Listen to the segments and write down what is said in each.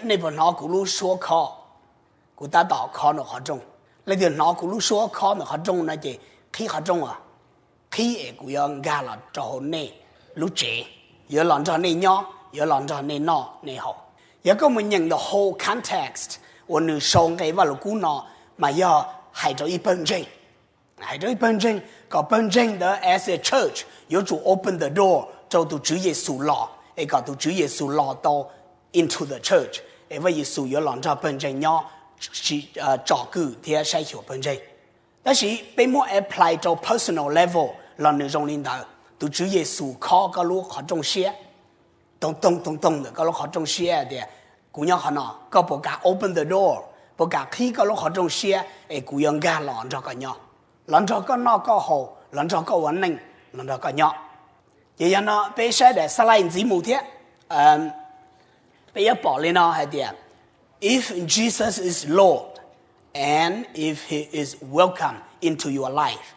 Nej puas hnov kuv lub suab khob? Kuv tab tom khob ntawm qhov rooj. Leej twg hnov kuv lub suab khob ntawm qhov rooj no ces qhib qhov rooj os. Qhib es kuv yuav nkag los rau hauv nej lub tsev, yuav los nrog nej nyob, yuav los nrog nej noj nej haus. Yog koj mus nyeem the whole context uas nws sau nqe Vajluskub no, mas yog hais rau ib pawg ntseeg, hais rau ib pawg ntseeg, kom pawg ntseeg ntawd as a church yuav tsum open the door rau tus Tswv Yexus los, es kom tus Tswv Yexus los tau into the church, es Vaj Yexus yuav los nrog pawg ntseeg nyob, tsom kwm thiab saib xyuas pawg ntseeg. Tab sis peb muab apply rau personal level los nws zoo li ntawd. Tus Tswv Yexus khob koj lub qhov rooj siab, toog toog toog toog ntawm koj lub qhov rooj siab tias, kuv nyob qhov no, koj puas kam open the door, puas kam qhib koj lub qhov rooj siab es kuv yuav nkag los nrog koj nyob, los nrog koj noj koj haus, los nrog koj ua neej, los nrog koj nyob. Ces yog no peb saib daim slide ntxiv mus thiab, peb yuav pom li no hais tias, if Jesus is Lord and if he is welcome into your life,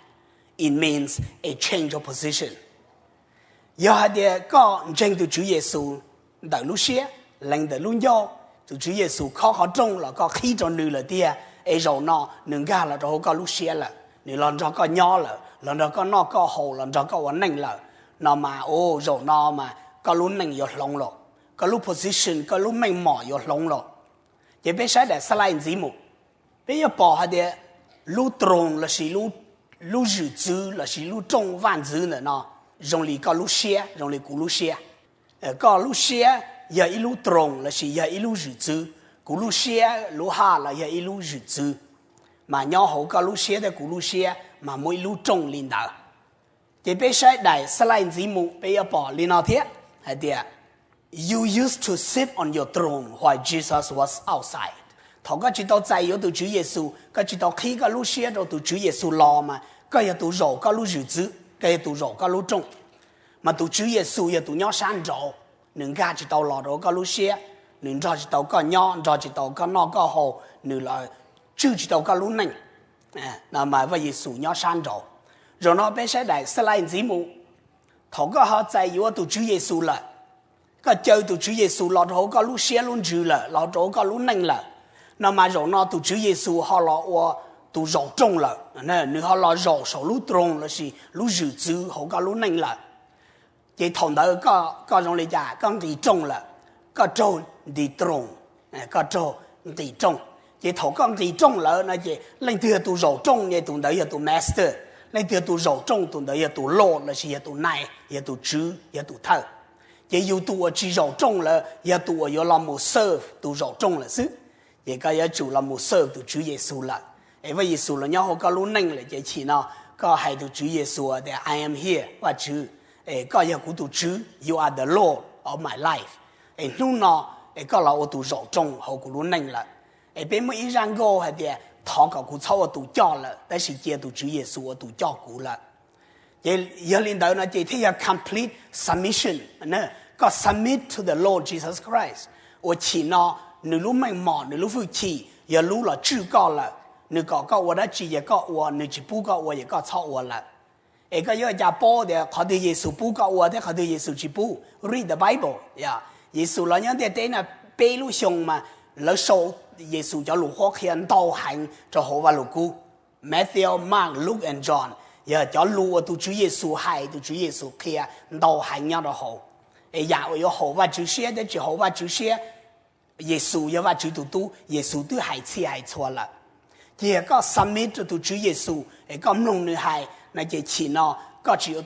it means a change of position. Yog hais tias koj ntseeg tus Tswv Yexus ntawm lub siab, lees ntawm lub ncauj, tus Tswv Yexus khob qhov rooj los koj qhib rau nws lawm tiag, es zaum no nws nkag los rau hauv koj lub siab lawm, nws los nrog koj nyob lawm, los nrog koj noj koj haus, los nrog koj ua neej lawm, no mas, o, zaum no mas koj lub neej yuav hloov lawm, koj lub position, koj lub meej mom yuav hloov lawm. Ces peb saib daim slide ntxiv mus, peb yuav pom hais tias lub troos lossis lub zwm txwv lossis lub rooj vaj ntxwv ntawm no zoo li koj lub siab, zoo li kuv lub siab. Koj lub siab yog ib lub troos lossis yog ib lub zwm txwv, kuv lub siab lub haj los yog ib lub zwm txwv. Mas nyob hauv koj lub siab thiab kuv lub siab mas muaj ib lub rooj li ntawd. Ces peb saib daim slide ntxiv mus peb yuav pom li no thiab hais tias, you used to sit on your throne while Jesus was outside. Thaum koj tsis tau txais yuav tus Tswv Yexus, koj tsis tau qhib koj lub siab rau tus Tswv Yexus los mas koj yog tus zaum koj lub zwm txwv, koj yog tus zaum koj lub rooj. Mas tus Tswv Yexus yog tus nyob sab nraud, nws nkag tsis tau los rau koj lub siab, nws nrog tsis tau koj nyob, nrog tsis tau koj noj koj haus, nws los tswj tsis tau koj lub neej. No mas Vaj Yexus nyob sab nraud. Zaum no peb saib daim slide ntxiv mus. Thaum koj ho txais yuav tus Tswv Yexus lawm, koj caw tus Tswv Yexus los rau hauv koj lub siab lub ntsws lawm, los rau hauv koj lub neej lawm, no mas zaum no tus Tswv Yexus ho los ua tus zaum rooj lawm. Nws ho los zaum saum lub troos lossis lub zwm txwv hauv koj lub neej lawm. Ces thaum ntawd koj zoo li cas? Koj nqis rooj lawm, koj raug nti rooj, koj raug nqis rooj. Ces thaum koj nqis rooj lawm no ces leej twg yog tus zaum rooj ces tus ntawd yog tus master, leej twg yog tus zaum rooj tus ntawd yog tus lord lossis yog tus nai, yog tus tswv, yog tus thawj. Ces yus tus uas tsis zaum rooj lawm yog tus uas yuav los mus serve tus zaum rooj lawm xwb. Ces koj yuav tsum los mus serve tus Tswv Yexus lawm. Es Vaj Yexus los nyob hauv koj lub neej lawm ces chim no koj hais tus Tswv Yexus tias, I am here, Vajtswv. Es koj yog kuv tus Tswv, you are the Lord of my life. Es hnub no es koj los ua tus zaum rooj hauv kuv lub neej lawm. Es peb muaj ib zaj nkauj hais tias, thov kom kuv txhob ua tus coj lawm, tab sis cia tus Tswv Yexus ua tus coj kuv lawm. Ces yog li ntawd no ces thiaj yog complete submission. Koj submit to the Lord Jesus Christ, uas chim no nws lub meej mom, nws lub hwj chim yog lub los tswj koj lawm. Nws kom koj ua dab tsi ces koj ua, nws tsis pub koj ua ces koj txhob ua lawm. Es koj yuav ua cas paub tias qhov twg Yexus pub koj ua thiab qhov twg Yexus tsis pub? Read the Bible. Yexus los nyob ntiaj teb no peb lub xyoo mas lawv sau Yexus cov lus qhuab qhia ntau heev rau hauv Vaj Lug Kub. Matthew, Mark, Luke and John yog cov lus uas tus Tswv Yexus hais, tus Tswv Yexus qhia ntau heev nyob rau hauv. Es yam uas yuav haum Vajtswv siab thiab tsis haum Vajtswv siab, Yexus yog Vajtswv tus tub, Yexus twb hais txhij hais txhua lawm. Cia koj submit rau tus Tswv Yexus es koj mloog nws hais no ces chim no koj tsis ua